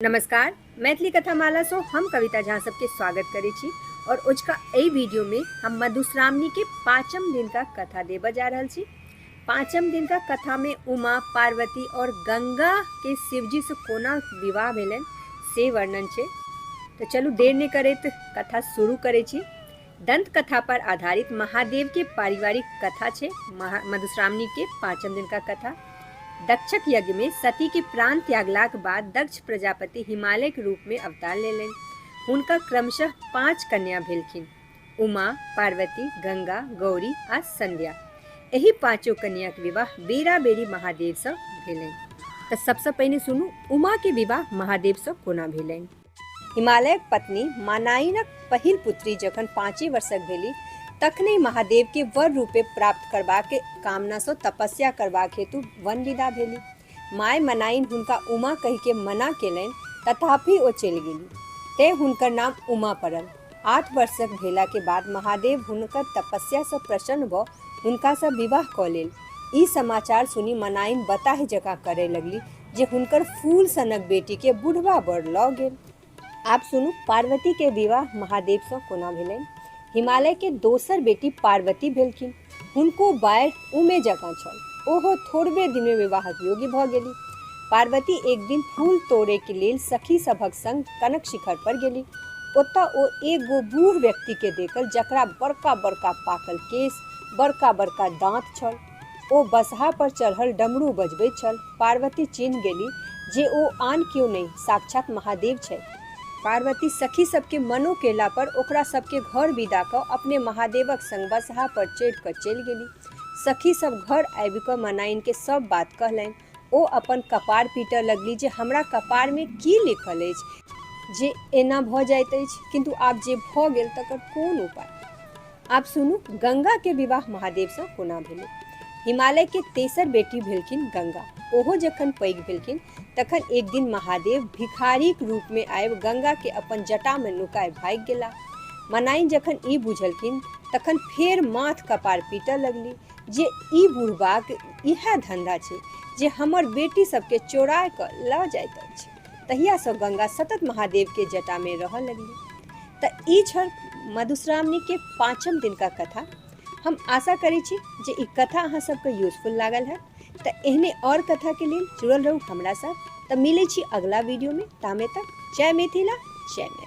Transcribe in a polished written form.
नमस्कार, मैथिली कथा माला सो हम कविता झा सबके स्वागत करै छी और ओजका एहि वीडियो में हम मधुश्रावणी के पांचम दिन का कथा देबऽ जा रहल छी। पांचम दिन का कथा में उमा, पार्वती और गंगा के शिवजी से कोना विवाह भेलनि से वर्णन छै। तो चलू देर नहीं करैत कथा शुरू करै छी। दंत कथा पर आधारित महादेव के पारिवारिक कथा छै मधुश्रावणी के पांचम दिन का कथा। दक्षक यज्ञ में सती के प्राण त्यागलाक बाद दक्ष प्रजापति हिमालय के रूप में अवतार लेलनि। हुनका क्रमशः 5 कन्या भेलखिन, उमा, पार्वती, गंगा, गौरी आ संध्या। एहि पांचों कन्या के विवाह बेरा बेरी महादेव से भेलनि। तो सबसे पहिने सुनू उमा के विवाह महादेव से कोना भेलनि। हिमालयक पत्नी मानाइनक पहिल पुत्री जखन 5 वर्षक भेली तखने महादेव के वर रूपे प्राप्त करबाक कामना सँ तपस्या करबाक हेतु वन विदा भेली। My मनाइन हुनका उमा कहि के मना केलनि, तथापि ओ चलि गेली, तें हुनकर नाम उमा पड़ल। 8 वर्षक भेला के बाद महादेव हुनकर तपस्या सँ प्रसन्न भऽ हुनका सँ विवाह कऽ लेल। ई समाचार सुनि मनाइन बताह जकाँ करय लगली जे हुनकर फूल सनक बेटी के बुढ़बा बर लऽ गेल। आब सुनू पार्वती के विवाह महादेव सँ कोना भेलनि। हिमालय के दोसर बेटी पार्वती भेलखिन। हुनको बाढ़ि उमे जकाँ छल। ओहो थोड़बे दिन में विवाहक योग्य भऽ गेली। पार्वती एक दिन फूल तोड़े के लेल सखी सभक संग कनक शिखर पर गेली। ओतऽ ओ एक गो बूढ़ व्यक्ति के देखल जकरा बड़का बड़का पाकल केश, बड़का बड़का दाँत छल। ओ बसहा पर चढ़ल डमरू बजबैत छल। पार्वती चिन्ह गेली जे ओ आन केओ नहि, साक्षात महादेव छथि। पार्वती सखी सबके मनो केला पर ओकरा सबके घर विदा कऽ अपने महादेवक संग बसहा पर चढ़ि कऽ चलि गेली। सखी सब घर आबि कऽ मनाइन के सब बात कहलनि। ओ अपन कपार पीटऽ लगली जे हमरा कपार में की लिखल अछि जे एना भऽ जाइत अछि, किन्तु आब जे भऽ गेल तकर कोन उपाय। आब सुनू गंगा के विवाह महादेव सँ कोना भेलै। हिमालय के तेसर बेटी भेलखिन गंगा। ओहो जखन पैघ भेलखिन तखन एक दिन महादेव भिखारीक रूप में आबि गंगा के अपन जटा में नुकाय भागि गेला। मनाइन जखन ई बुझलखिन तखन फेर माथ कपार पीटऽ लगली जे ई बुढ़बाक इएह धंधा छै जे हमर बेटी सबके चोरा कऽ लऽ जाइत अछि। तहिया सँ गंगा सतत महादेव के जटा में रहऽ लगली। तऽ ई छल मधुश्रावणी के पाँचम दिन का कथा। हम आशा करै छी जे ई कथा अहाँ सबके यूजफुल लागल है। तऽ एहने और कथा के लेल जुड़ल रहू हमरा साथ। तऽ मिलै छी अगला वीडियो में, तामे तक जय मिथिला, जय मैथिली।